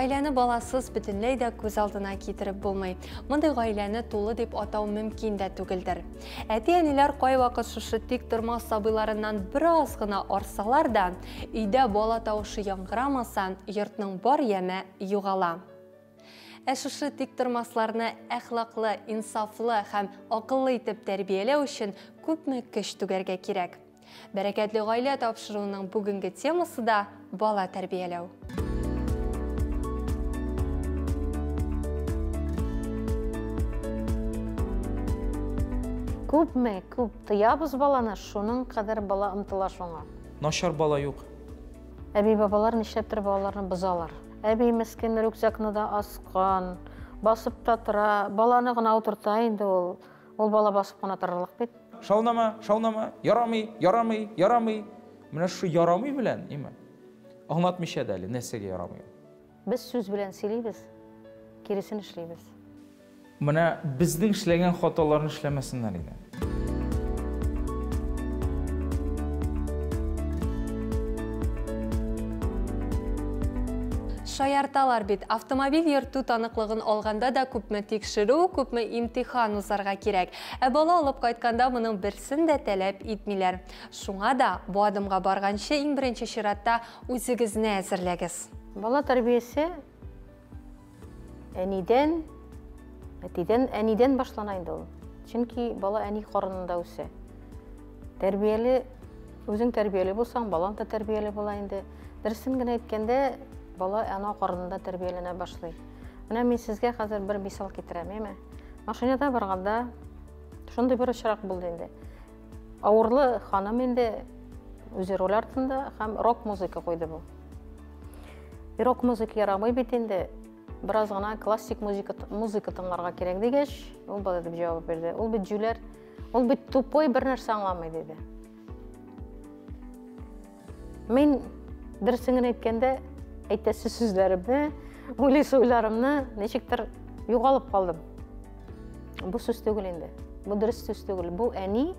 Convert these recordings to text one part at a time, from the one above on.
Гаиләне баласыз бөтенләй дә күз алдына китереп булмый. Мондый гаиләне тулы дип атау мөмкин дә түгелдер. Әти-әниләр кайвакыт шушы тик тормас сабыйларыннан бераз гына арсалар да, өйдә бала тавышы яңгырамаса, йортның бар яме югала. Ә шушы тик тормасларны әхлаклы, инсафлы һәм акыллы итеп тәрбияләү өчен күпме көч түгәргә кирәк. Бәрәкәтле гаилә тапшыруының бүгенге темасы да бала тәрбияләү. Күпме күп тыябыз баланы, шуның кадәр бала омтыла шуңа. Начар бала юк. Әби-бабалар нишләптер балаларны бозалар. Әби мескен рюкзакны да аскан, басып та тора, баланы гына утырта инде ул. Ул бала басып кына торырлык бит. Шаунама, шаунама, ярамый, ярамый, ярамый. Менә шушы ярамый белән, име? Аңлатмыйча да әле нәрсәгә ярамый ул. Без сүз белән сөйлибез, киресен эшлибез. Менә безнең эшләгән хаталарны эшләмәсеннәр иде. Шаярталар бит, автомобиль йөртү таныклыгын алганда да күпме тикшерү, күпме имтихан узарга кирәк. Ә бала алып кайтканда моның берсен дә таләп итмиләр. Шуңа да бу адымга барганчы иң беренче чиратта үзегезне әзерләгез. Бала тәрбиясе әнидән, әтидән, әнидән башлана инде ул. Чөнки бала әни карынында үсә. Тәрбияле, үзең тәрбияле булсаң, балаң да тәрбияле була инде. Дөресен генә әйткәндә, бала ана карынында тәрбияләнә башлый. Менә мин сезгә хәзер бер мисал китерәм, әйме? Машинада барганда шундый бер очрак булды инде. Авырлы ханым инде үзе руль артында һәм рок музыка куйды бу. Рок музыка ярамый бит инде. Бераз гына классик музыка, музыка тыңларга кирәк дигәч, ул болай дип җавап бирде. Ул бит җүләр, ул бит тупой, бер нәрсә аңламый диде. Мин дөресен генә әйткәндә, әйтәсе сүзләремне, уйлыйсы уйларымны ничектер югалып калдым. Бу сүз түгел инде. Бу дөрес сүз түгел. Бу әни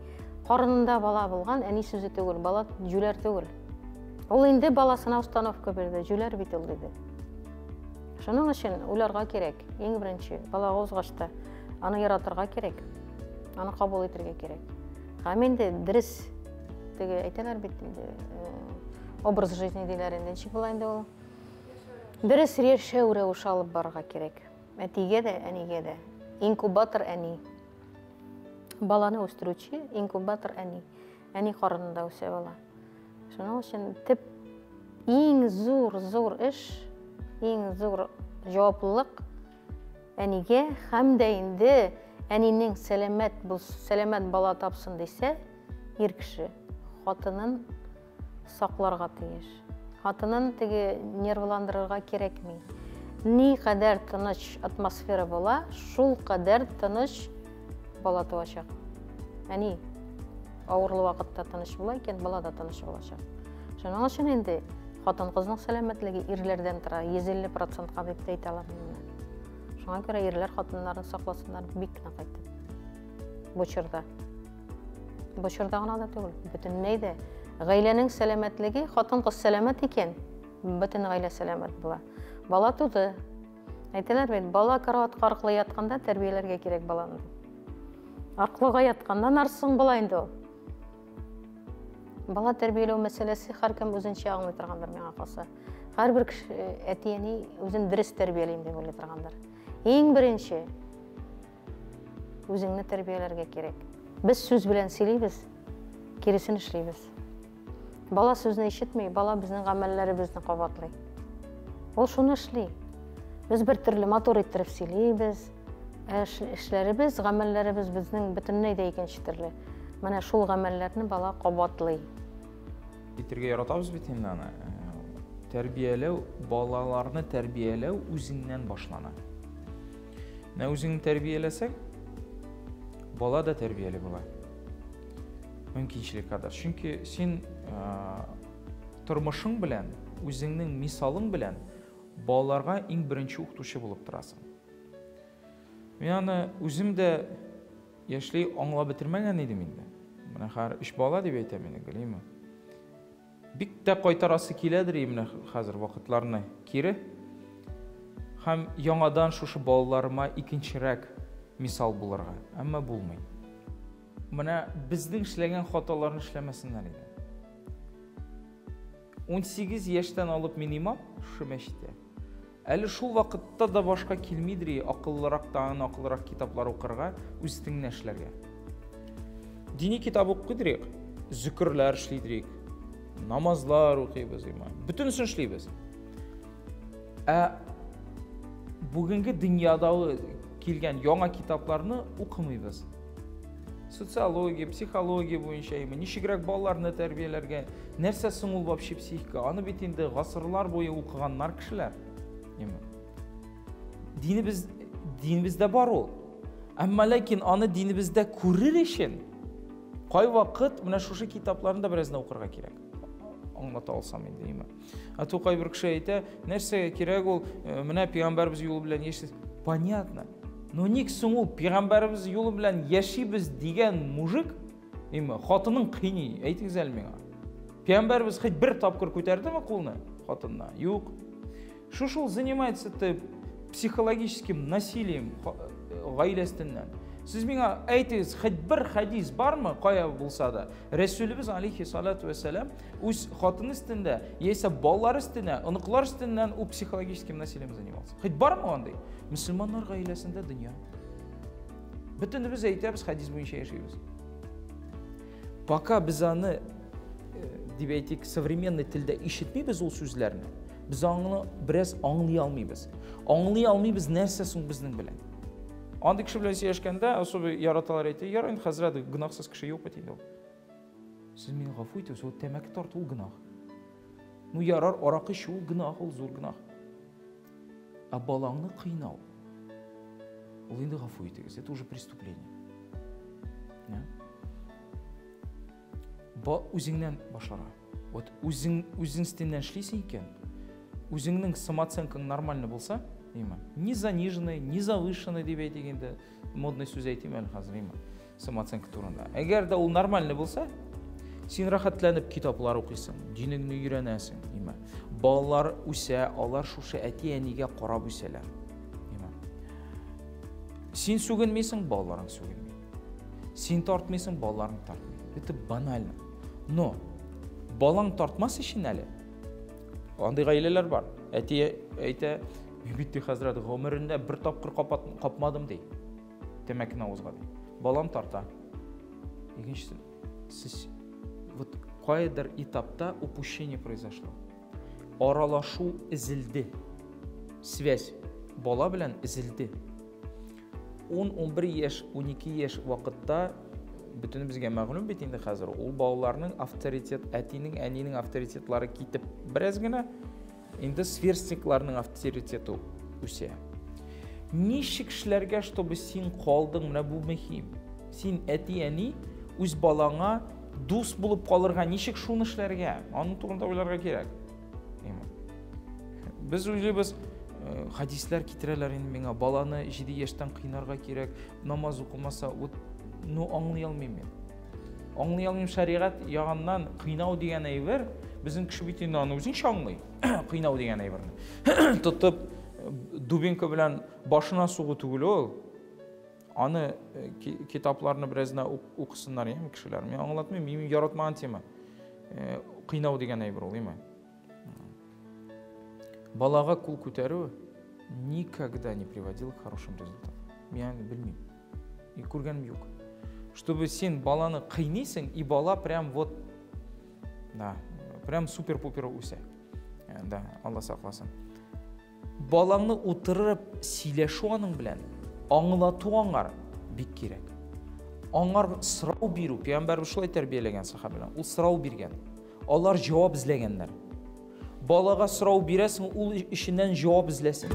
карынында бала булган әни сүзе түгел, бала җүләр түгел. Ул инде баласына установка бирде, җүләр бит ул диде. Шуның өчен уйларга кирәк. Иң беренче балага узгач та аны яратырга кирәк. Аны кабул итәргә кирәк. Һәм инде дөрес теге әйтәләр бит инде, образ жизни диләр инде, ничек була инде ул? Дөрес яшәү рәвеше алып барырга кирәк. Әтигә дә, әнигә дә. Инкубатор әни. Баланы үстерүче инкубатор әни. Әни карынында үсә бала. Шуның өчен төп иң зур зур эш, иң зур җаваплылык әнигә һәм дә инде әнинең сәламәт булс, сәламәт бала тапсын дисә, ир кеше хатынын сакларга тиеш. Хатынын теге нервландырырга кирәкми. Ни кадәр тыныч атмосфера була, шул кадәр тыныч бала туачак. Әни авырлы вакытта тыныч була икән, бала да тыныч булачак. Шуның өчен инде хатын-кызның сәламәтлеге ирләрдән тора, 150 процентка дип тә әйтә алам мин моны. Шуңа күрә ирләр хатыннарын сакласыннар бик нык итеп. Бу чорда. Бу чорда гына да түгел, бөтенләй дә. Гаиләнең сәламәтлеге, хатын-кыз сәламәт икән, бөтен гаилә сәламәт була. Бала туды. Әйтәләр бит, бала караватка аркылы ятканда тәрбияләргә кирәк баланы. Аркылыга ятканнан арсың була инде ул. Бала тәрбияләү мәсьәләсе һәркем үзенчә аңлый торгандыр миңа калса. Һәрбер кеше әти-әни үзен дөрес тәрбиялим дип уйлый торгандыр. Иң беренче үзеңне тәрбияләргә кирәк. Без сүз белән сөйлибез, киресен эшлибез. Бала сүзне ишетми, бала безнең гамәлләребезне кабатлый. Ул шуны эшли. Без бер төрле матур иттереп сөйлибез, ә эшләребез, гамәлләребез безнең бөтенләй дә икенче төрле. Менә шул гамәлләрне бала кабатлый. Әйтергә яратабыз бит инде аны. Тәрбияләү, балаларны тәрбияләү үзеңнән башлана. Менә үзеңне тәрбияләсәң, бала да тәрбияле була. Мөмкинчелек кадәр. Чөнки син тормышың белән, үзеңнең мисалың белән балаларга иң беренче укытучы булып торасың. Мин аны үзем дә яшьли аңлап бетермәгән идем инде. Менә хәзер өч бала дип әйтәм инде, галиме. Бик тә кайтарасы киләдер менә хәзер вакытларны кире. Һәм яңадан шушы балаларыма икенчерәк мисал булырга. Әмма булмый. Менә безнең эшләгән хаталарны эшләмәсеннәр иде. 18 яшьтән алып мин имам шушы мәчеттә. Әле шул вакытта да башка килмидер, акыллырактан акыллырак китаплар укырга, үз өстеңне эшләргә. Дини китап укыйдырык, зикерләр эшлидерик, намазлар укыйбыз, имам. Бөтенесен эшлибез. Ә бүгенге дөньядагы килгән яңа китапларны укымыйбыз. Социология, психология буенча именно ничегрәк балаларны тәрбияләргә, нәрсә соң ул вообще психика? Аны бит инде гасырлар буе укыганнар кешеләр. Именно. Динебез динебездә бар ул. Әмма ләкин аны динебездә күрер өчен кайвакыт менә шушы китапларны да беразны укырга кирәк. Аңлата алсам инде, именно. А то кайбер кеше әйтә, нәрсәгә кирәк ул, менә пәйгамбәрбез юлы белән яшисез. Понятно. Но ник соң ул пәйгамбәрбез юлы белән яшибез дигән мужик, именно, хатынын кыйный, әйтегез әле миңа. Пәйгамбәрбез хоть бер тапкыр күтәрдеме кулны хатынына? Юк. Шушул занимается ты психологическим насилием гаилә өстеннән. Сез миңа әйтегез, хоть бер хадис бармы, кая булса да, Рәсүлебез алейхи салату вәссәлам үз хатыны өстендә, яисә балалары өстенә, оныклар өстеннән ул психологическим насилием занимался. Хоть бармы андый? Мөселманнар гаиләсендә дөнья. Бөтенебез әйтәбез, хадис буенча яшибез. Пока без аны, дип әйтик, современный телдә ишетмибез ул сүзләрне, без аны бераз аңлый алмыйбыз. Аңлый алмыйбыз нәрсә соң безнең белән. Андый кеше белән сөйләшкәндә, особо яраталар әйтә, ярар инде, хәзрәт, гөнаһсыз кеше юк бит инде ул. Сез мине гафу итегез, ул тәмәке тарту ул гөнаһ. Ну ярар, аракы эчү ул гөнаһ, ул зур гөнаһ. Ә балаңны кыйнау, ул инде гафу итегез, это уже преступление. Ба үзеңнән башларга. Вот үзең үзең өстеннән эшлисең икән, үзеңнең самооценкаң нормальный булса, именно, не заниженный, не завышенный дип әйтик инде, модный сүз әйтим әле хәзер, именно, самооценка турында. Әгәр дә ул нормальный булса, син рәхәтләнеп китаплар укыйсың, динеңне өйрәнәсең, именно. Балалар үсә, алар шушы әти-әнигә карап үсәләр. Именно. Син сүгенмисең, балаларың сүгенми. Син тартмыйсың, балаларың тартмый. Это банально. Но балаң тартмас өчен әле андый гаиләләр бар. Әти әйтә, мин бит хәзрәт гомерендә бер тапкыр капмадым ди. Тәмәкене авызга ди. Балам тарта. Икенчесе, сез вот кайдыр этапта упущение произошло. Аралашу өзелде. Связь бала белән өзелде. 10-11 яшь, 12 яшь вакытта бөтенебезгә мәгълүм бит инде хәзер, ул балаларның авторитет, әтинең, әнинең авторитетлары китеп бераз генә, инде сверстникларның авторитеты үсә. Ничек эшләргә, чтобы син калдың, менә бу мөһим. Син әти-әни үз балаңа дус булып калырга ничек шуны эшләргә? Аның турында уйларга кирәк. Без уйлыйбыз, хадисләр китерәләр инде миңа, баланы 7 яшьтән кыйнарга кирәк, намаз укымаса, вот, ну аңлый алмыйм мин. Аңлый алмыйм шәригать ягыннан кыйнау дигән әйбер, безнең кеше бит инде аны үзенчә аңлый, кыйнау дигән әйберне. Тотып, дубинка белән башына сугу түгел ул. Аны китапларны беразына укысыннар, яме кешеләр. Мин аңлатмыйм, мин яратмаган тема. Кыйнау дигән әйбер ул, яме. Балага кул күтәрү никогда не приводил к хорошим результатам. Мин аны белмим. И күргәнем юк. Чтобы син баланы кыйныйсың, и бала прям вот, да, прям супер-пупер үсә. Да, Алла сакласын. Балаңны утырып сөйләшү аның белән, аңлату аңар бик кирәк. Аңар сорау бирү, пәйгамбәрбез шулай тәрбияләгән сахабәләр. Ул сорау биргән. Алар җавап эзләгәннәр. Балага сорау бирәсең, ул эченнән җавап эзләсен.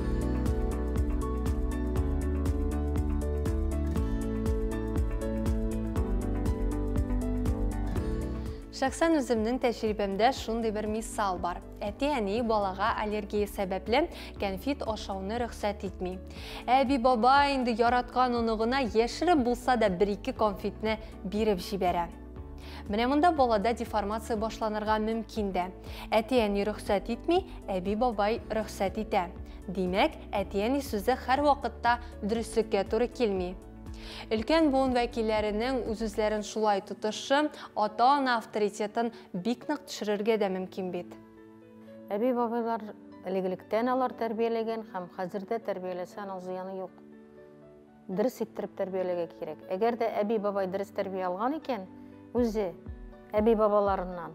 Шәхсән үземнең тәҗрибәмдә шундый бер мисал бар. Әти-әни балага аллергия сәбәпле кәнфит ашауны рөхсәт итми. Әби-баба инде яраткан оныгына яшереп булса да бер-ике конфетны биреп җибәрә. Менә монда балада деформация башланырга мөмкин дә. Әти-әни рөхсәт итми, әби-бабай рөхсәт итә. Димәк, әти-әни сүзе һәрвакытта дөреслеккә туры килми. Өлкән буын вәкилләренең үз-үзләрен шулай тотышы ата-ана авторитетын бик нык төшерергә дә мөмкин бит. Әби-бабайлар элек-электән алар тәрбияләгән һәм хәзер дә тәрбияләсә, аның зыяны юк. Дөрес иттереп тәрбияләргә кирәк. Әгәр дә әби-бабай дөрес тәрбия алган икән, үзе әби-бабаларыннан,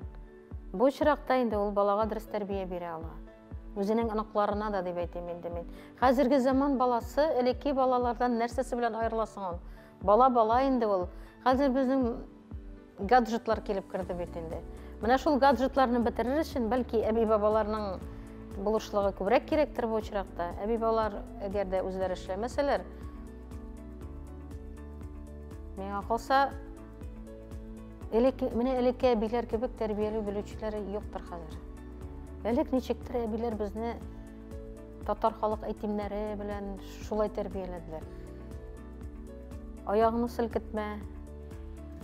бу очракта инде ул балага дөрес тәрбия бирә ала. Үзенең оныкларына да дип әйтим инде мин. Хәзерге заман баласы элекке балалардан нәрсәсе белән аерыла соң ул? Бала бала инде ул. Хәзер безнең гаджетлар килеп керде бит инде. Менә шул гаджетларны бетерер өчен, бәлки әби-бабаларның булышлыгы күбрәк кирәктер бу очракта. Әби-бабалар әгәр дә үзләре эшләмәсәләр, миңа калса, элек, менә элекке әбиләр кебек тәрбияли белүчеләр юктыр хәзер. Элек ничектер әбиләр безне татар халык әйтемнәре белән шулай тәрбияләделәр. Аягыңны селкетмә,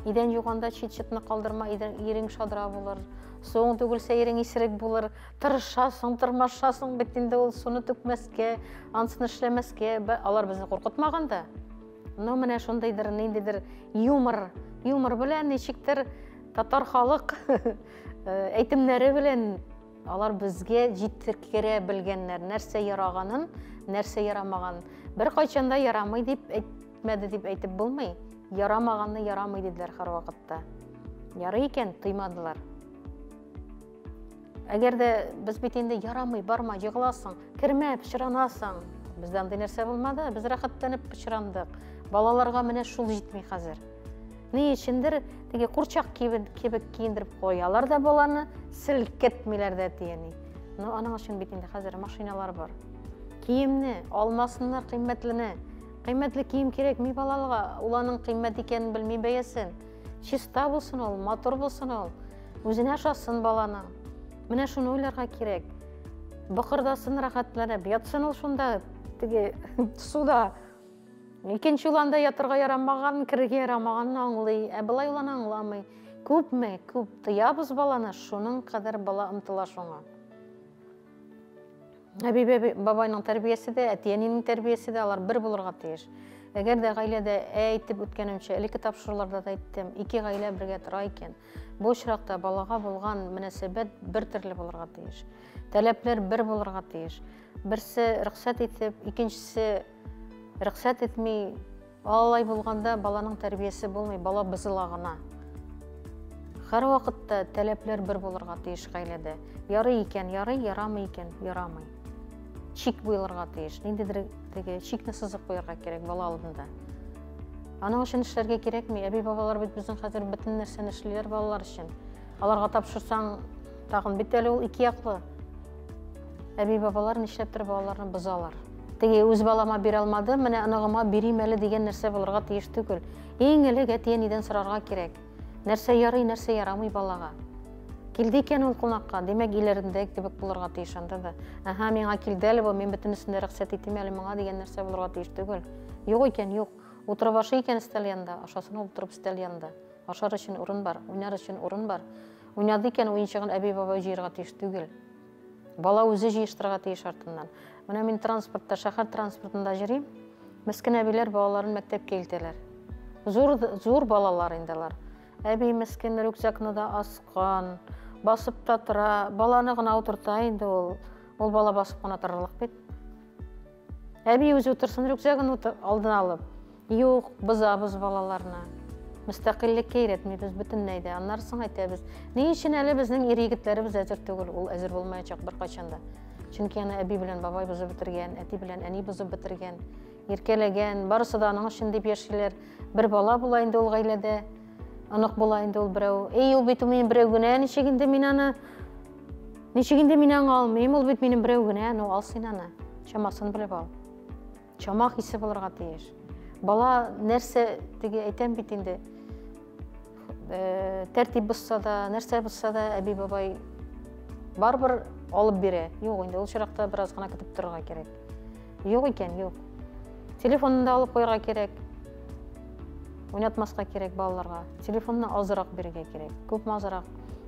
идән юганда чит-читне калдырма, ирең шадра булыр. Суың түгелсә, ирең исерек булыр. Тырышасың, тырмашасың бит инде ул суны түкмәскә, анысын эшләмәскә. Алар безне куркытмаган да. Но менә шундыйдыр, ниндидер юмор, юмор белән ничектер татар халык әйтемнәре белән алар безгә җиткерә белгәннәр, нәрсә яраганын, нәрсә ярамаганын. Бер кайчан да ярамый дип әйтмәде дип әйтеп булмый. Ярамаганны ярамый диделәр һәрвакытта. Ярый икән, тыймадылар. Әгәр дә без бит инде ярамый, барма, егыласың, кермә, пычранасың. Бездә андый нәрсә булмады, без рәхәтләнеп пычрандык. Балаларга менә шул җитми хәзер. Ни өчендер теге курчак кебек киендереп куялар да баланы, селкетмиләр дә әти-әни. Но аның өчен бит инде хәзер машиналар бар. Киемне алмасыннар кыйммәтлене. Кыйммәтле кием кирәкми балаларга, ул аның кыйммәт икәнен белми бәясен. Чиста булсын ул, матур булсын ул. Үзенә ошасын баланың. Менә шуны уйларга кирәк. Быкырдасын рәхәтләнеп, ятсын ул шунда теге суда. Икенче ул анда ятырга ярамаган, керергә ярамаганын аңлый, ә болай ул аны аңламый. Күпме, күп тыябыз баланы, шуның кадәр бала омтыла шуңа. Әби бабайның тәрбиясе дә, әти-әнинең тәрбиясе дә алар бер булырга тиеш. Әгәр дә гаиләдә әйтеп үткәнемчә, элекке тапшыруларда да әйттем, ике гаилә бергә тора икән, бу очракта балага булган мөнәсәбәт бер төрле булырга тиеш. Таләпләр бер булырга тиеш. Берсе рөхсәт итеп, икенчесе рөхсәт итми. Алай булганда баланың тәрбиясе булмый, бала бозыла гына. Һәрвакытта таләпләр бер булырга тиеш гаиләдә. Ярый икән, ярый, ярамый икән, ярамый. Чик буелырга тиеш. Ниндидер теге чикне сызып куярга кирәк бала алдында. Аның өчен эшләргә кирәкми. Әби-бабалар бит безнең хәзер бөтен нәрсәне эшлиләр балалар өчен. Аларга тапшырсаң, тагын бит әле ул ике яклы. Әби-бабалар нишләптер балаларны бозалар. Теге үз балама бирә алмадым, менә оныгыма бирим әле дигән нәрсә булырга тиеш түгел. Иң элек әти-әнидән сорарга кирәк. Нәрсә ярый, нәрсә ярамый балага. Килде икән ул кунакка, димәк, өйләрендә кебек булырга тиеш анда да. Әһә, миңа килде әле бу, мин бөтенесен дә рөхсәт итим әле моңа дигән нәрсә булырга тиеш түгел. Юк икән, юк. Утырып ашый икән өстәл янында, ашасын ул утырып өстәл янында. Ашар өчен урын бар, уйнар өчен урын бар. Уйнады икән, уенчыгын әби-бабай җыярга тиеш түгел. Бала үзе җыештырырга тиеш артыннан. Менә мин транспортта, шәһәр транспортында йөрим. Мескен әбиләр балаларын мәктәпкә илтәләр. Зур, зур балалар инде алар. Әби мескен рюкзакны да аскан, басып та тора. Баланы гына утырта инде ул. Ул бала басып кына торырлык бит. Әби үзе утырсын рюкзагын алдына алып. Юк, бозабыз балаларны. Мөстәкыйльлеккә өйрәтмибез бөтенләй дә. Аннары соң әйтәбез, ни өчен әле безнең ир-егетләребез әзер түгел? Ул әзер булмаячак беркайчан да. Чөнки аны әби белән бабай бозып бетергән, әти белән әни бозып бетергән, иркәләгән, барысы да аның өчен дип яшиләр. Бер бала була инде ул гаиләдә, онык була инде ул берәү. Эй, ул бит минем берәү генә, ничек инде мин аны Ничек инде мин аңа алмыйм, ул бит минем берәү генә, ну ал син аны. Чамасын белеп ал. Чама хисе булырга тиеш. Бала нәрсә теге әйтәм бит инде, э, тәртип бозса да, нәрсә бозса да, әби бабай барыбер алып бирә. Юк инде, ул чиракта бераз гына көтеп торырга кирәк. Юк икән, юк. Телефонны да алып куярга кирәк. Уйнатмаска кирәк балаларга. Телефонны азрак бирергә кирәк, күпме азрак.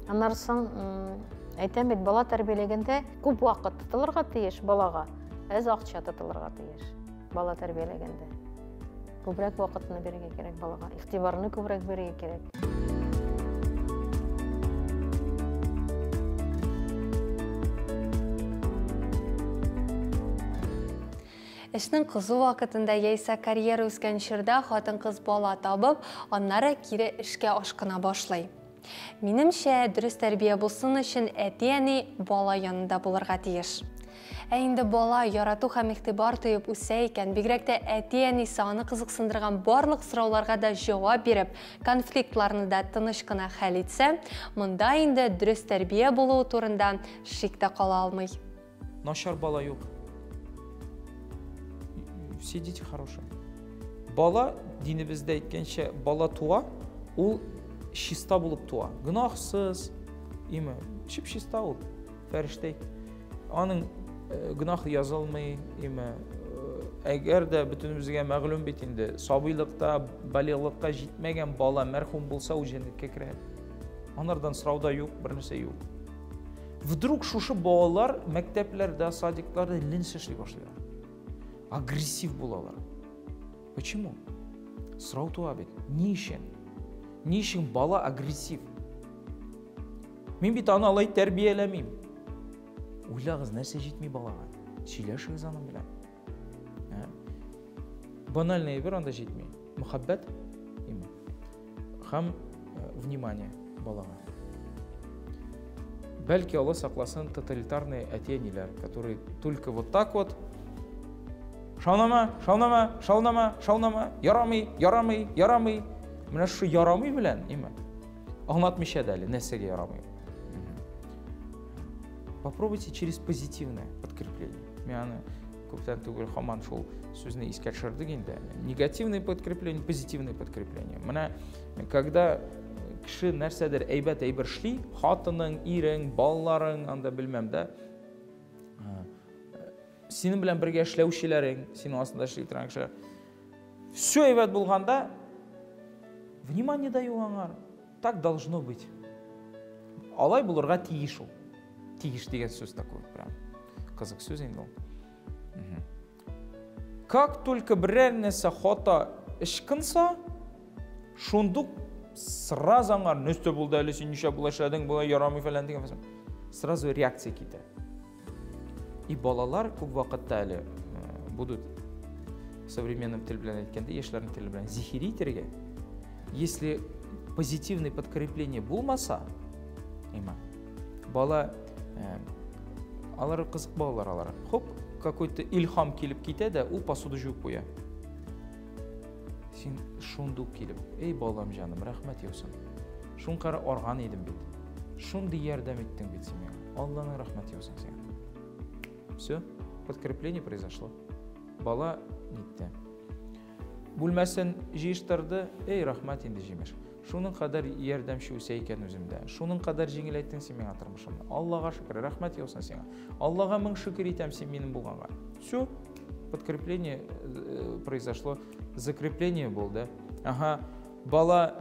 Аннары соң, әйтәм бит, бала тәрбияләгәндә күп вакыт тотылырга тиеш балага. Әз акча тотылырга тиеш бала тәрбияләгәндә. Күбрәк вакытны бирергә кирәк балага, игътибарны күбрәк бирергә кирәк. Эшнең кызу вакытында яисә карьера үскән чорда хатын-кыз бала табып, аннары кире эшкә ашкына башлый. Минемчә, дөрес тәрбия булсын өчен әти-әни бала янында булырга тиеш. Ә инде бала ярату һәм игътибар тоеп үсә икән, бигрәк тә әти-әнисе аны кызыксындырган барлык сорауларга да җавап биреп, конфликтларны да тыныч кына хәл итсә, монда инде дөрес тәрбия булуы турында шик тә кала алмый. Начар бала юк. Все дети хорошие. Бала, динебездә әйткәнчә, бала туа, ул чиста булып туа. Гөнаһсыз, име, чип-чиста ул, фәрештәй. Аның гөнаһы язылмый, име. Әгәр дә бөтенебезгә мәгълүм бит инде, сабыйлыкта, балигълыкка җитмәгән бала мәрхүм булса, ул җәннәткә керә. Анардан сорау да юк, бер нәрсә юк. Вдруг шушы балалар мәктәпләрдә, садикларда линз эшли башлыйлар. Агрессив булалар. Почему? Сорау туа бит. Ни өчен? Ни өчен бала агрессив? Мин бит аны алай тәрбияләмим. Уйлагыз, нәрсә җитми балага? Сөйләшегез аның белән. Ә? Банальный әйбер анда җитми. Мөхәббәт име? Һәм внимание балага. Бәлки Алла сакласын тоталитарные әти-әниләр, которые только вот так вот шаунама, шаунама, шаунама, шаунама, ярамый, ярамый, ярамый. Менә шушы ярамый белән, име? Аңлатмыйча да әле нәрсәгә ярамый. Попробуйте через позитивное подкрепление. Мин аны күптән түгел һаман шул сүзне искә төшердек инде. Негативное подкрепление, позитивное подкрепление. Менә когда кеше нәрсәдер әйбәт әйбер эшли, хатының, ирең, балаларың, анда белмәм дә, синең белән бергә эшләүчеләрең, синең астында эшли торган кешеләр. Все әйбәт булганда, внимание даю аңар. Так должно быть. Алай булырга тиеш ул. Тиеш дигән сүз такой прям. Кызык сүз инде ул. Как только берәр нәрсә хата ычкынса, шундук сразу аңар нәрсә булды әле, син нишләп болай эшләдең, болай ярамый фәлән дигән. Сразу реакция китә. И балалар күп вакытта әле будут современным тел белән әйткәндә, яшьләрнең теле белән зихири итәргә. Если позитивное подкрепление булмаса, има, бала, алар кызык балалар алар. Хоп, какой-то илһам килеп китә дә, ул посуда жуып куя. Син шундук килеп, эй балам җаным, рәхмәт яусын. Шуңкара арган идем бит. Шундый ярдәм иттең бит син миңа. Алланың рәхмәте яусын сиңа. Все, подкрепление произошло. Бала нитте. Бүлмәсен җыештырды, эй, рәхмәт инде җимеш. Шуның кадәр ярдәмче үсә икән үземдә. Шуның кадәр җиңеләйттең син миңа тормышымны. Аллага шөкер, рәхмәт яусын сиңа. Аллага мең шөкер итәм син минем булганга. Все, подкрепление произошло, закрепление булды. Ага, бала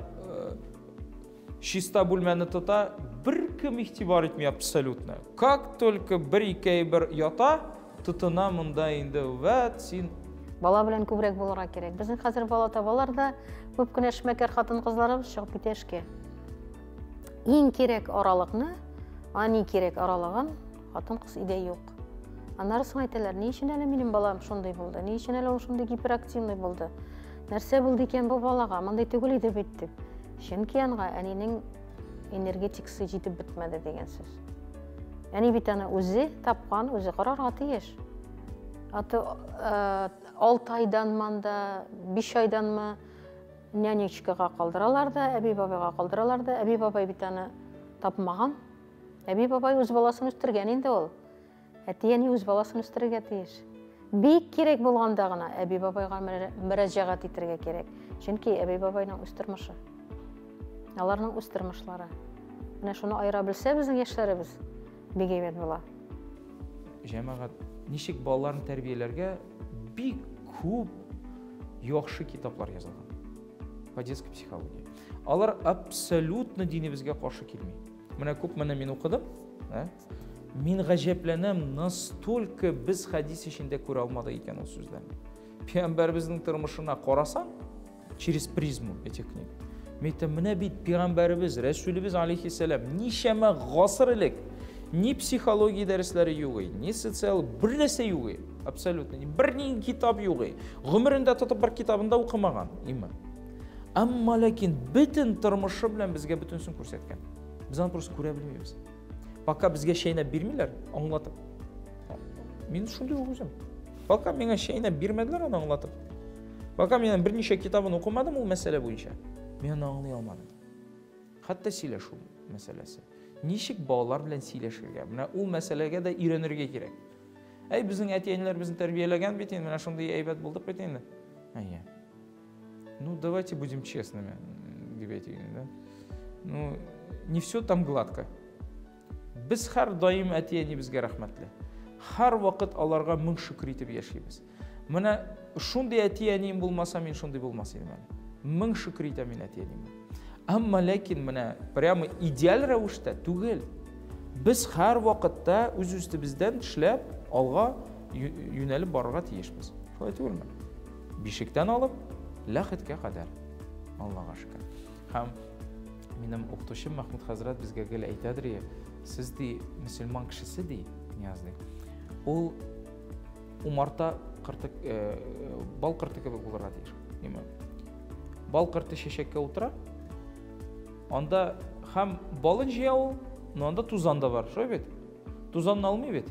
чиста бүлмәне тота, бер кем игътибар итми абсолютно. Как только бер-ике әйбер ята, тотына монда инде, вәт син. Бала белән күбрәк булырга кирәк. Безнең хәзер бала табалар да, күп кенә эшмәкәр хатын-кызларыбыз чыгып китә эшкә. Иң кирәк аралыкны, ани кирәк аралыгын хатын-кыз өйдә юк. Аннары соң әйтәләр, ни өчен әле минем балам шундый булды, ни өчен әле ул шундый гиперактивный булды, нәрсә булды икән бу балага, мондый түгел иде бит дип. Чөнки анга әнинең энергетикасы җитеп бетмәде дигән сүз. Әни бит аны үзе тапкан, үзе карарга тиеш. Аты 6 айданмы анда, 5 айданмы нянечкага калдыралар да, әби-бабайга калдыралар да, әби-бабай бит аны тапмаган. Әби-бабай үз баласын үстергән инде ул. Әти-әни үз баласын үстерергә тиеш. Бик кирәк булганда гына әби-бабайга мөрәҗәгать итәргә кирәк. Чөнки әби-бабайның үз тормышы. Аларның үз тормышлары. Менә шуны аера белсә безнең яшьләребез бик әйбәт була. Җәмәгать, ничек балаларны тәрбияләргә бик күп яхшы китаплар язылган. По детской психологии. Алар абсолютно динебезгә каршы килми. Менә күп менә мин укыдым, ә? Мин гаҗәпләнәм, настолько без хәдис эчендә күрә алмадык икән ул сүзләрне. Пәйгамбәребезнең тормышына карасаң, через призму этих книг. Мин әйтәм, менә бит пәйгамбәребез, Рәсүлебез алейхиссәлам ничәмә гасыр элек ни психология дәресләре юк, ни социаль бер нәрсә юк, абсолютно бер ни китап юк. Гомерендә тотып бер китабын да укымаган, име. Әмма ләкин бөтен тормышы белән безгә бөтенсен күрсәткән. Без аны просто күрә белмибез. Пока безгә чәйнәп бирмиләр, аңлатып. Мин шундый ук үзем. Пока миңа чәйнәп бирмәделәр аны аңлатып. Пока мин берничә китабын укымадым ул мәсьәлә буенча, мин аны аңлый алмадым. Хәтта сөйләшү мәсьәләсе. Ничек балалар белән сөйләшергә? Менә ул мәсьәләгә дә өйрәнергә кирәк. Әй, безнең әти-әниләр безне тәрбияләгән бит инде, менә шундый әйбәт булдык бит инде. Әйе. Ну, давайте будем честными, дип әйтик инде. Ну, не все там гладко. Без һәр даим әти-әнибезгә рәхмәтле. Һәр вакыт аларга мең шөкер итеп яшибез. Менә шундый әти-әнием булмаса, мин шундый булмас идем әле. Мең шөкер итәм мин әти-әниемә. Әмма ләкин менә прямо идеаль рәвештә түгел. Без һәр вакытта үз үстебездән эшләп, алга юнәлеп барырга тиешбез. Шулай түгелме? Бишектән алып, ләхеткә кадәр. Аллага шөкер. Һәм минем укытучым Махмуд хәзрәт безгә гел әйтәдер, сез ди, мөселман кешесе ди, Нияз ди. Ул умарта кырты, э, бал кырты кебек булырга тиеш. Ниме? Бал кырты чәчәккә утыра. Анда һәм балын җыя ул, но анда тузан да бар, шулай бит? Тузанны алмый бит.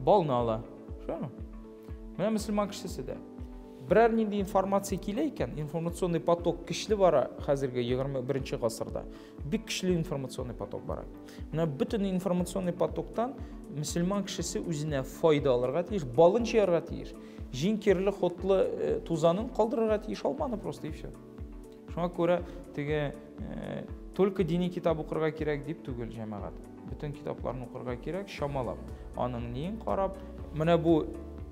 Балны ала. Шулаймы? Менә мөселман кешесе дә. Берәр нинди информация килә икән, информационный поток көчле бара хәзерге 21 гасырда. Бик көчле информационный поток бара. Менә бөтен информационный потоктан мөселман кешесе үзенә файда алырга тиеш, балын җыярга тиеш. Җиңкерле, хотлы э, тузанын калдырырга тиеш, алманы просто и все. Шуңа күрә теге э, только дини китап укырга кирәк дип түгел, җәмәгать. Бөтен китапларны укырга кирәк, чамалап. Аның ниен карап, менә бу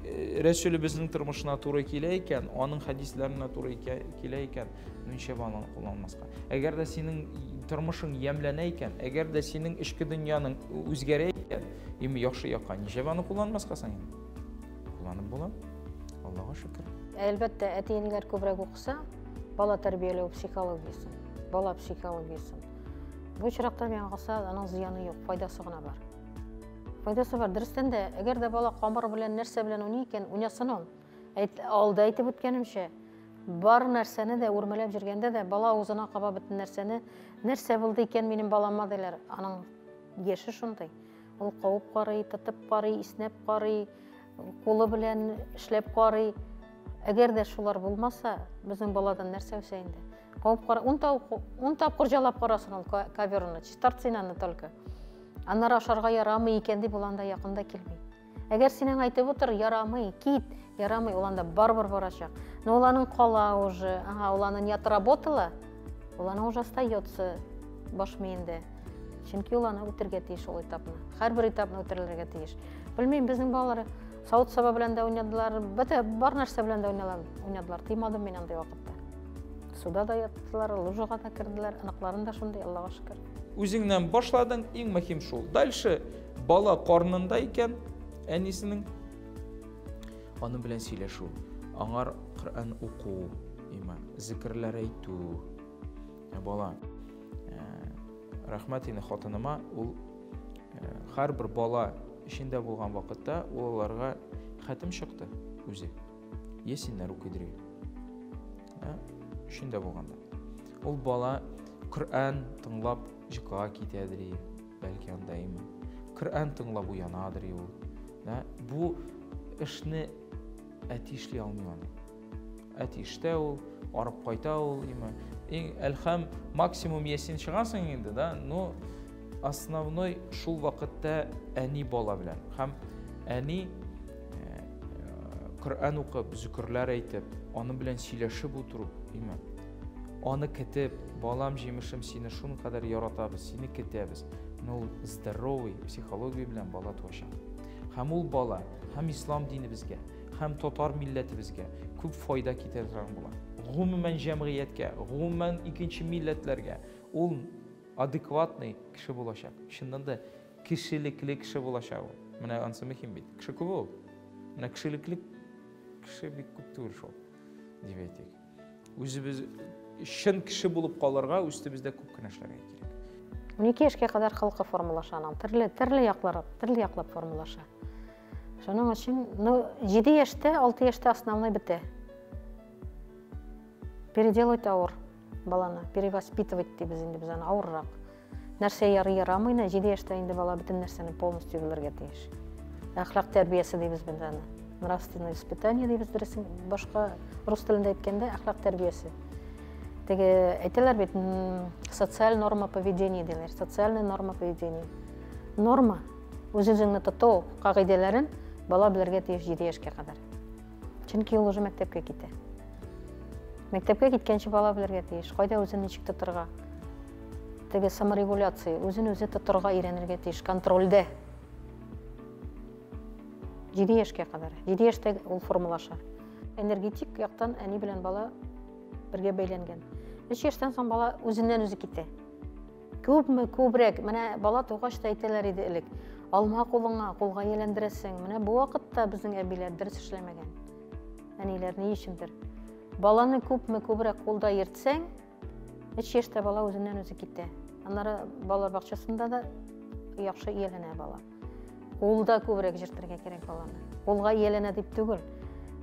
э, Рәсүлебезнең тормышына туры килә икән, аның хәдисләренә туры килә икән, ничә аны кулланмаска. Әгәр дә синең тормышың ямьләнә икән, әгәр дә синең эчке дөньяның үзгәрә икән, име яхшы якка, ничә аны кулланмаска соң инде? Кулланып була. Аллага шөкер. Әлбәттә, әти-әниләр күбрәк укыса, бала тәрбияләү психологиясен, бала психологиясен. Бу очракта миңа калса, аның зыяны юк, файдасы гына бар. Файдасы бар. Дөрестән дә, әгәр дә бала камыр белән нәрсә белән уйный икән, уйнасын ул. Әйт, алда әйтеп үткәнемчә, бар нәрсәне дә үрмәләп йөргәндә дә бала авызына каба бөтен нәрсәне. Нәрсә булды икән минем балама диләр. Аның яше шундый. Ул кабып карый, тотып карый, иснәп карый, кулы белән эшләп карый. Әгәр дә шулар булмаса, безнең баладан нәрсә үсә инде? Кабып кара, ун ун тапкыр җалап карасын ул коверны, чистартсын аны только. Аннары ашарга ярамый икән дип ул анда якын да килми. Әгәр син аңа әйтеп утыр, ярамый, кит, ярамый, ул анда барыбер барачак. Но ул аның кала уже, ага, ул аны не отработала, ул аның уже остается баш миендә. Чөнки ул аны үтергә тиеш ул этапны. Һәрбер этапны үтерелергә тиеш. Белмим, безнең балалар савыт-саба белән дә уйнадылар, бөтә бар нәрсә белән дә уйнадылар. Тыймадым мин андый вакытта. Суда да яттылар, лужага да керделәр, оныкларым да шундый, Аллага шөкер. Үзеңнән башладың, иң мөһим шул. Дальше бала карнында икән, әнисенең аның белән сөйләшү, аңар Коръән уку, иман, зикерләр әйтү. Ә бала рәхмәт инде хатыныма, ул һәрбер бала эчендә булган вакытта ул аларга хәтем чыкты үзе. Ясиннәр укыйдыр. Эчендә булганда. Ул бала Коръән тыңлап җокыга китәдер, бәлки анда иман. Коръән тыңлап уянадыр ул. Бу эшне әти эшли алмый аны. Әти эштә ул, арып кайта ул, име. Иң әлхәм максимум ясин чыгасың инде, да, но основной шул вакытта әни бала белән. Һәм әни э, Коръән укып, зикерләр әйтеп, аның белән сөйләшеп утыру, име. Аны көтеп, балам җимешем, сине шуның кадәр яратабыз, сине көтәбез. Но ул здоровый психология белән бала туачак. Һәм ул бала һәм ислам динебезгә, һәм татар милләтебезгә күп файда китерә торган була. Гомумән җәмгыятькә, гомумән икенче милләтләргә ул адекватный кеше булачак. Чыннан да Кешелекле кеше булачак ул. Менә ансы мөһим бит. Кеше күп ул. Менә кешелекле кеше бик күп түгел шул, дип әйтик. Үзебез чын кеше булып калырга үстебездә күп кенә эшләргә кирәк. 12 яшькә кадәр холкы формалаша аның. Төрле, төрле яклар, төрле яклап формалаша. Шуның өчен, ну, 7 яшьтә, 6 яшьтә основной бетә. Переделать авыр баланы, перевоспитывать дибез инде без аны, авыррак. Нәрсә ярый, ярамый, 7 яшьтә инде бала бөтен нәрсәне полностью белергә тиеш. Әхлак тәрбиясе дибез без аны. Нравственное воспитание дибез дөресен, башка рус телендә әйткәндә әхлак тәрбиясе. Теге әйтәләр бит, социаль норма поведения диләр, социальная норма поведения. Норма, үз-үзеңне тоту кагыйдәләрен бала белергә тиеш 7 яшькә кадәр. Чөнки ул уже мәктәпкә китә. Мәктәпкә киткәнче бала белергә тиеш, кайда үзен ничек тотырга. Теге саморегуляция, үзен үзе тотырга өйрәнергә тиеш, контрольдә. 7 яшькә кадәр. 7 яшьтә ул формалаша. Энергетик яктан әни белән бала бергә бәйләнгән. 3 яшьтән соң бала үзеннән үзе китә. Күпме, күбрәк, менә бала тугач та әйтәләр иде элек. Алма кулыңа, кулга ияләндерәсең. Менә бу вакытта безнең әбиләр дөрес эшләмәгән. Әниләр ни өчендер. Баланы күпме күбрәк кулда йөртсәң, 3 яшьтә бала үзеннән үзе китә. Аннары балалар бакчасында да яхшы ияләнә бала. Кулда күбрәк йөртергә кирәк баланы. Кулга ияләнә дип түгел.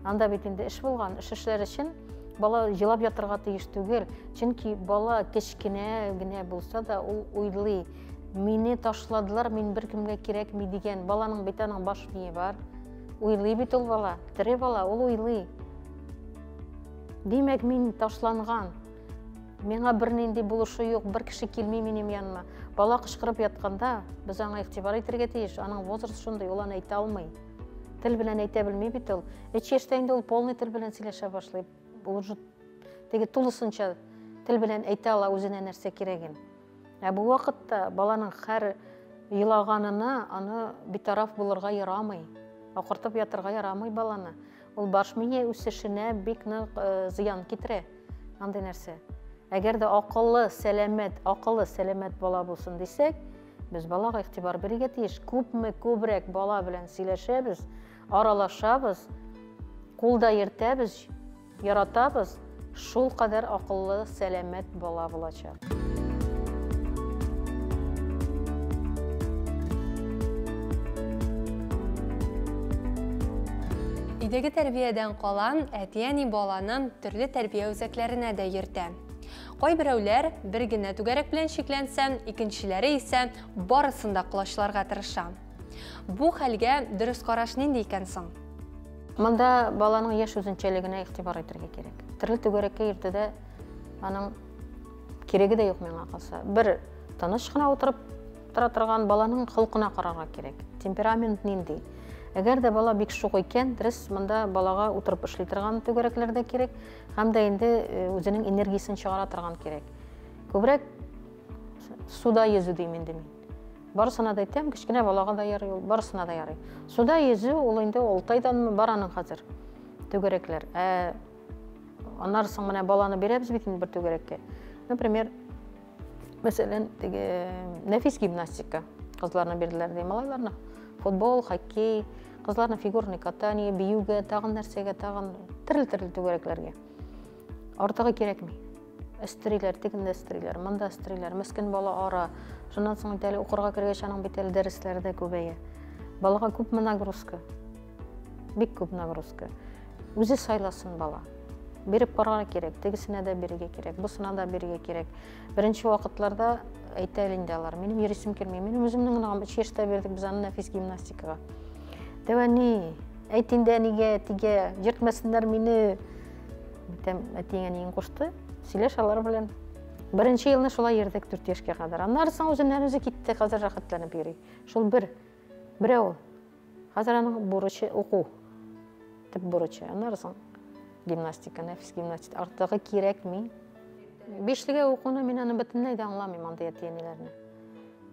Анда бит инде эш булган, эш эшләр өчен бала елап ятырга тиеш түгел. Чөнки бала кечкенә генә булса да ул уйлый. Мине ташладылар, мин беркемгә кирәкми дигән. Баланың бит аның баш мие бар. Уйлый бит ул бала, тере бала, ул уйлый. Димәк, мин ташланган. Миңа бернинди булышу юк, бер кеше килми минем яныма. Бала кычкырып ятканда, без аңа игътибар итәргә тиеш. Аның возраст шундый, ул аны әйтә алмый. Тел белән әйтә белми бит ул. 3 яшьтә инде ул полный тел белән сөйләшә башлый. Ул уже теге тулысынча тел белән әйтә ала үзенә нәрсә кирәген. Ә бу вакытта баланың һәр елаганына аны битараф булырга ярамый. Акыртып ятырга ярамый баланы. Ул баш мие үсешенә бик нык зыян китерә. Андый нәрсә. Әгәр дә акыллы, сәламәт, акыллы, сәламәт бала булсын дисәк, без балага игътибар бирергә тиеш. Күпме күбрәк бала белән сөйләшәбез, аралашабыз, кулда йөртәбез, яратабыз, шул кадәр акыллы, сәламәт бала булачак. Өйдәге тәрбиядән кала, әти-әни баланы төрле тәрбия үзәкләренә дә йөртә. Кайберәүләр бер генә түгәрәк белән чикләнсә, икенчеләре исә барысын да колачларга тырыша. Бу хәлгә дөрес караш нинди икән соң? Монда баланың яшь үзенчәлегенә игътибар итәргә кирәк. Төрле түгәрәккә йөртүдә аның кирәге дә юк миңа калса. Бер тыныч кына утырып тора торган баланың холкына карарга кирәк. Темперамент нинди? Әгәр дә бала бик шук икән, дөрес, монда балага утырып эшли торган түгәрәкләр дә кирәк, һәм дә инде үзенең энергиясен чыгара торган кирәк. Күбрәк суда йөзү дим инде мин. Барысына да әйтәм, кечкенә балага да ярый ул, барысына да ярый. Суда йөзү ул инде 6 айданмы бар аның хәзер түгәрәкләр. Ә аннары соң менә баланы бирәбез бит инде бер түгәрәккә. Например, мәсәлән, теге нәфис гимнастика кызларны бирделәр ди, малайларны футбол, хоккей, кызларны фигурный катание, биюгә, тагын нәрсәгә, тагын төрле-төрле түгәрәкләргә. Артыгы кирәкми. Өстериләр, тегендә өстериләр, монда өстериләр, мескен бала ара. Шуннан соң бит әле укырга кергәч, аның бит әле дәресләре дә күбәя. Балага күпме нагрузка? Бик күп нагрузка. Үзе сайласын бала. Биреп карарга кирәк, тегесенә дә бирергә кирәк, бусына да бирергә кирәк. Беренче вакытларда әйтә инде алар, минем йөрисем килми, минем үземнең оныгым 3 яшьтә бирдек без аны нәфис гимнастикага. Дәвәни, әйт инде әнигә, әтигә, йөртмәсеннәр мине. Әйтәм, әтиең әниең кушты, сөйләш алар белән. Беренче елны шулай йөрдек 4 яшькә кадәр. Аннары соң үзеннән үзе китте, хәзер рәхәтләнеп йөри. Шул бер, берәү. Хәзер аның бурычы уку. Төп бурычы. Аннары соң гимнастика, нәфис гимнастика. Артыгы кирәкми. Бишлегә укуны мин аны бөтенләй дә аңламыйм андый әти-әниләрне.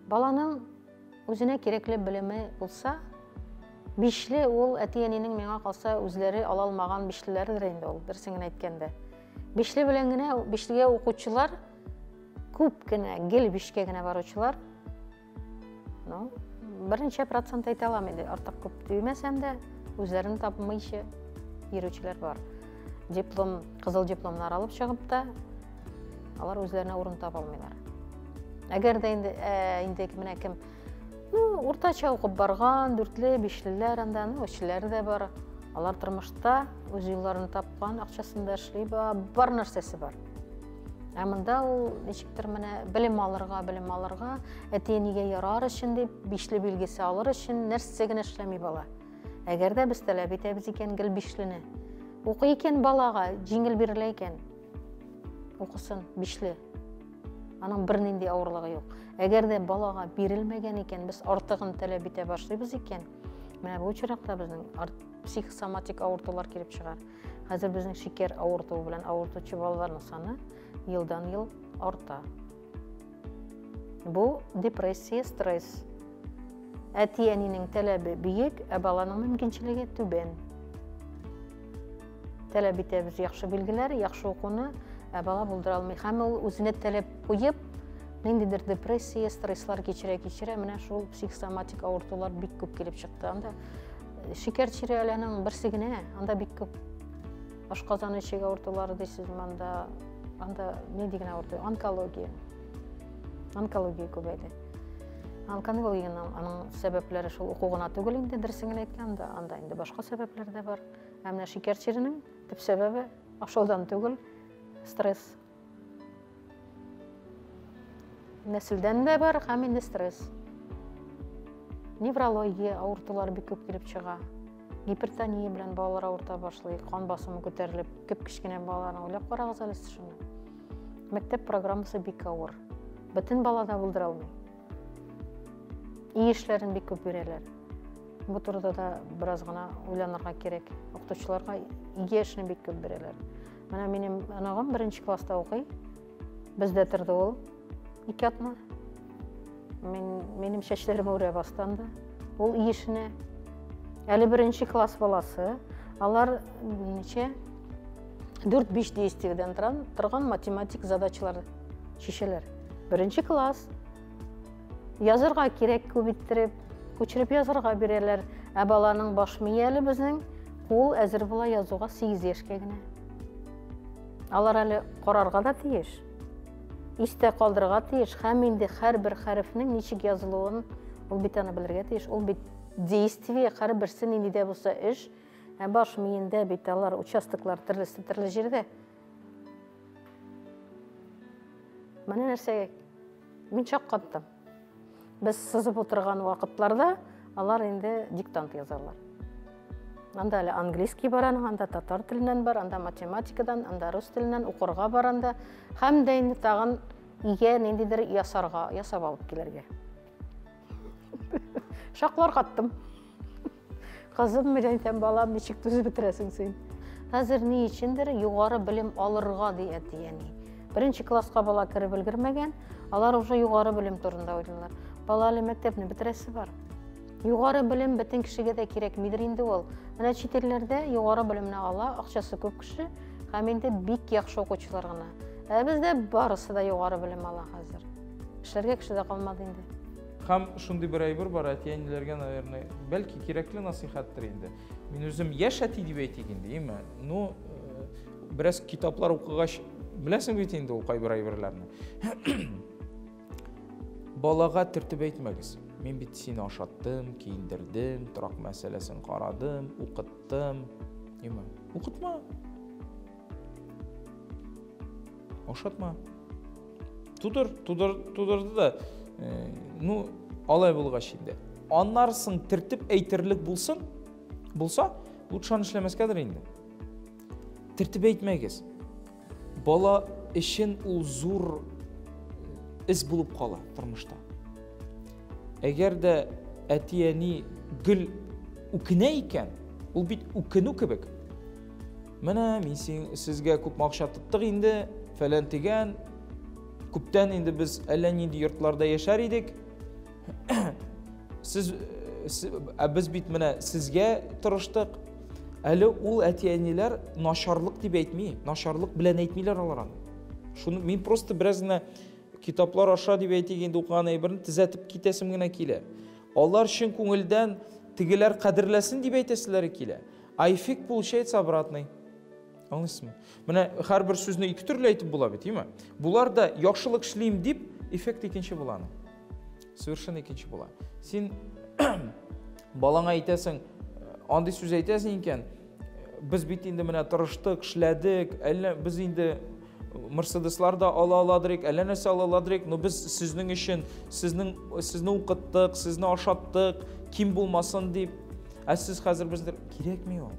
Баланың үзенә кирәкле белеме булса, бишле ул әти-әнинең миңа калса үзләре ала алмаган бишлеләрдер инде ул, дөресен генә әйткәндә. Бишле белән генә бишлегә укучылар күп кенә, гел бишкә генә баручылар, ну, Берничә процент әйтә алам инде, артык күп димәсәм дә, үзләрен тапмыйча йөрүчеләр бар. Диплом, кызыл дипломнар алып чыгып та, алар үзләренә урын таба алмыйлар. Әгәр дә инде, инде менә кем, ну, уртача укып барган, дүртле, бишлеләр анда, ну, өчлеләр дә бар. Алар тормышта үз юлларын тапкан, акчасын да эшли, бар нәрсәсе бар. Ә монда ул ничектер менә белем алырга, белем алырга, әти-әнигә ярар өчен дип, бишле билгесе алыр өчен нәрсә генә эшләми бала. Әгәр дә без таләп итәбез икән гел бишлене. Укый икән балага, җиңел бирелә икән. Укысын, бишле. Аның бернинди авырлыгы юк. Әгәр дә балага бирелмәгән икән, без артыгын таләп итә башлыйбыз икән, менә бу очракта безнең психосоматик авыртулар килеп чыга. Хәзер безнең шикәр авыртуы белән авыртучы балаларның саны елдан-ел арта. Бу депрессия, стресс. Әти-әнинең таләбе биек, ә баланың мөмкинчелеге түбән. Таләп итәбез яхшы билгеләр, яхшы укуны, ә бала булдыра алмый. Һәм ул үзенә таләп куеп, ниндидер депрессия, стресслар кичерә-кичерә, менә шул психосоматик авыртулар бик күп килеп чыкты. Анда шикәр чире әле аның берсе генә, анда бик күп ашказаны эчәге авыртулары дисезме, анда, анда нинди генә авырту, онкология. Онкология күбәйде. Онкологиянең аның сәбәпләре шул уку гына түгел инде, дөресен генә әйткәндә, анда инде башка сәбәпләр дә бар. Ә менә шикәр чиренең төп сәбәбе ашаудан түгел, стресс. Нәселдән дә бар һәм инде стресс. Неврология авыртулар бик күп килеп чыга. Гипертония белән балалар авырта башлый, кан басымы күтәрелеп, кеп кечкенә балаларны уйлап карагыз әле сез шуны. Мәктәп программасы бик авыр. Бөтен бала да булдыра алмый. Өй эшләрен бик күп бирәләр. Бу турыда да бераз гына уйланырга кирәк. Укытучыларга өйгә эшне бик күп бирәләр. Менә минем оныгым беренче класста укый. Бездә торды ул 2 атна. Мин, минем чәчләрем үрә бастанды. Ул өй эшенә. Әле беренче класс баласы. Алар ничә? 4-5 действиедән торган математик задачалар чишәләр. Беренче класс. Язырга кирәк күп иттереп, күчереп язырга бирәләр. Ә баланың баш мие әле безнең кул әзер була язуга 8 яшькә генә. Алар әле карарга да тиеш. Истә калдырырга тиеш. Һәм инде һәрбер хәрефнең ничек язылуын ул бит аны белергә тиеш. Ул бит действие, һәрберсе нинди дә булса эш. Ә баш миендә бит алар участоклар төрлесе төрле җирдә. Менә нәрсәгә мин шаккаттым. Без сызып утырган вакытларда алар инде диктант язалар. Анда әле английский бар аның, анда татар теленнән бар, анда математикадан, анда рус теленнән укырга бар анда. Һәм дә инде тагын өйгә ниндидер ясарга, ясап алып килергә. Шаклар каттым. Кызым, мин әйтәм, балам, ничек түзеп бетерәсең син? Хәзер ни өчендер югары белем алырга ди әти-әни. Беренче класска бала кереп өлгермәгән, алар уже югары белем турында уйлыйлар. Бала әле мәктәпне бетерәсе бар. Югары белем бөтен кешегә дә кирәкмидер инде ул. Менә чит илләрдә югары белемне ала, акчасы күп кеше һәм инде бик яхшы укучылар гына. Ә бездә барысы да югары белем ала хәзер. Эшләргә кеше дә калмады инде. Һәм шундый бер әйбер бар, әти-әниләргә, наверное, бәлки кирәкле насыйхаттыр инде. Мин үзем яшь әти дип әйтик инде, әйме? Ну, бераз китаплар укыгач, беләсең бит инде ул кайбер әйберләрне. Балага төртеп әйтмәгез. Мин бит сине ашаттым, киендердем, торак мәсьәләсен карадым, укыттым. Әйме? Укытма. Ашатма. Тудыр, тудыр, тудырды да. Ну, алай булгач инде. Аннарсын төртеп әйтерлек булсын, булса, лучше аны эшләмәскәдер инде. Төртеп әйтмәгез. Бала өчен ул зур эз булып кала тормышта. Әгәр дә әти-әни гел үкенә икән, ул бит үкенү кебек. Менә мин сезгә күп акча тоттык инде, фәлән дигән. Күптән инде без әллә нинди йортларда яшәр идек. Ә без бит менә сезгә тырыштык. Әле ул әти-әниләр начарлык дип әйтми, начарлык белән әйтмиләр алар аны. Шуны мин просто бераз гына китаплар аша дип әйтик инде укыган әйберне төзәтеп китәсем генә килә. Алар чын күңелдән тегеләр кадерләсен дип әйтәселәре килә. А эффект получается обратный. Аңлыйсызмы? Менә һәрбер сүзне ике төрле әйтеп була бит, әйме? Булар да яхшылык эшлим дип, эффект икенче була аның. Совершенно икенче була. Син балаңа әйтәсең, андый сүз әйтәсең икән, без бит инде менә тырыштык, эшләдек, әллә без инде Мерседеслар да ала аладырык, әллә нәрсә ала аладырык, но без сезнең өчен, сезнең сезне укыттык, сезне ашаттык, ким булмасын дип. Ә сез хәзер безне кирәкми ул.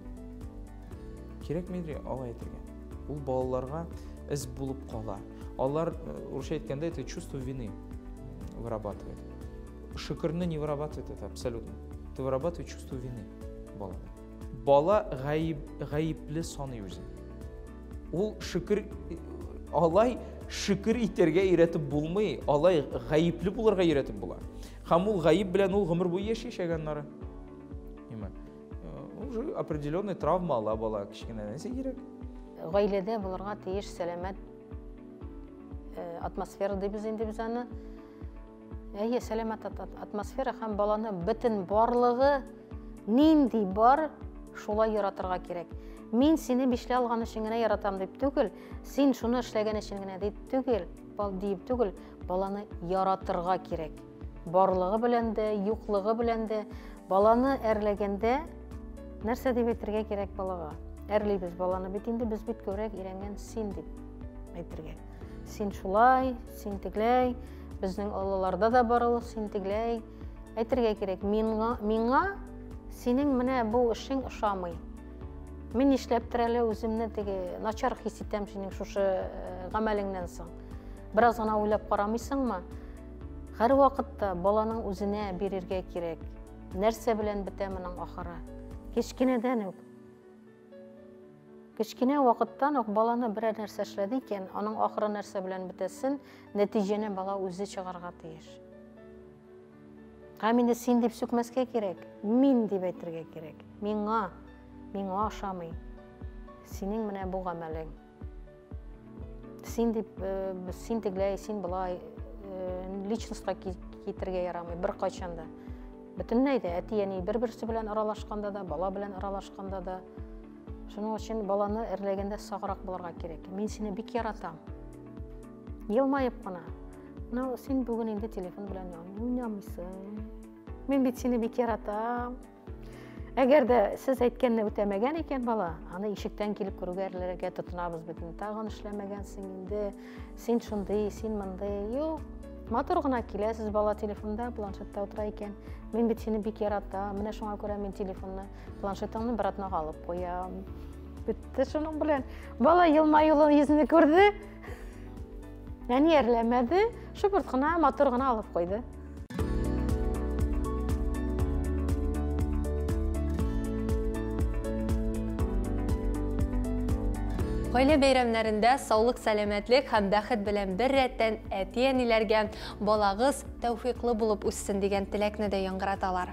Кирәкми алай әйтергә. Ул балаларга эз булып кала. Алар, урысча әйткәндә, это чувство вины вырабатывает. Шөкерне не вырабатывает это абсолютно. Это вырабатывает чувство вины балада. Бала гаеп, гаепле саный үзен. Ул шөкер алай шөкер итәргә өйрәтеп булмый, алай гаепле булырга өйрәтеп була. Һәм ул гаеп белән ул гомер буе яшәячәк аннары. Ниме? Уже определенный травма ала бала кечкенә. Нәрсә кирәк? Гаиләдә булырга тиеш сәламәт атмосфера дибез инде без аны. Әйе, сәламәт атмосфера һәм баланы бөтен барлыгы нинди бар, шулай яратырга кирәк. Мин сине бишле алган өчен генә яратам дип түгел, син шуны эшләгән өчен генә дип түгел, диеп түгел, баланы яратырга кирәк. Барлыгы белән дә, юклыгы белән дә. Баланы әрләгәндә нәрсә дип әйтергә кирәк балага? Әрлибез баланы бит инде, без бит күбрәк өйрәнгән син дип әйтергә. Син шулай, син тегеләй, безнең олыларда да бар ул, син тегеләй. Әйтергә кирәк, миңа, миңа синең менә бу эшең ошамый. Мин нишләптер әле үземне теге начар хис итәм синең шушы гамәлеңнән соң. Бераз гына уйлап карамыйсыңмы? Һәрвакытта баланың үзенә бирергә кирәк. Нәрсә белән бетә моның ахыры? Кечкенәдән үк. Кечкенә вакыттан ук баланы берәр нәрсә эшләде икән, аның ахыры нәрсә белән бетәсен, нәтиҗәне бала үзе чыгарга тиеш. Һәм инде син дип сүкмәскә кирәк, мин дип әйтергә кирәк. Миңа, миңа ошамый. Синең менә бу гамәлең. Син дип, син тегеләй, син болай, личностька китерергә ярамый беркайчан да. Бөтенләй дә әти-әни бер-берсе белән аралашканда да, бала белән аралашканда да. Шуның өчен баланы әрләгәндә саграк булырга кирәк. Мин сине бик яратам. Елмаеп кына. Ну, син бүген инде телефон белән уйнамыйсың. Мин бит сине бик яратам. Әгәр дә сез әйткәнне үтәмәгән икән бала, аны ишектән килеп күрүгә әрләргә тотынабыз бит. Тагын эшләмәгәнсең инде. Син шундый, син мондый. Юк. Матур гына киләсез, бала телефонда, планшетта утыра икән. Мин бит сине бик яратам. Менә шуңа күрә мин телефонны, планшетыңны бер атнага алып куям. Бетте шуның белән. Бала елмаюлы йөзне күрде. Әни әрләмәде, шыпырт кына, матур гына алып куйды. Гаилә бәйрәмнәрендә саулык, сәламәтлек һәм бәхет белән бер рәттән әти-әниләргә балагыз тәүфиклы булып үссен дигән теләкне дә яңгыраталар.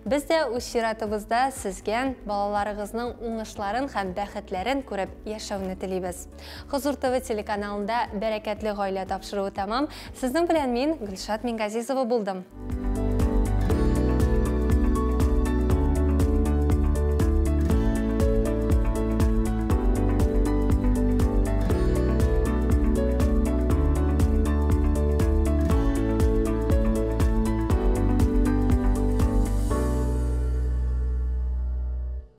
Без дә үз чиратыбызда сезгә балаларыгызның уңышларын һәм бәхетләрен күреп яшәүне телибез. Хозур ТВ телеканалында Бәрәкәтле гаилә тапшыруы тәмам. Сезнең белән мин, Гөлшат Мингазизова булдым.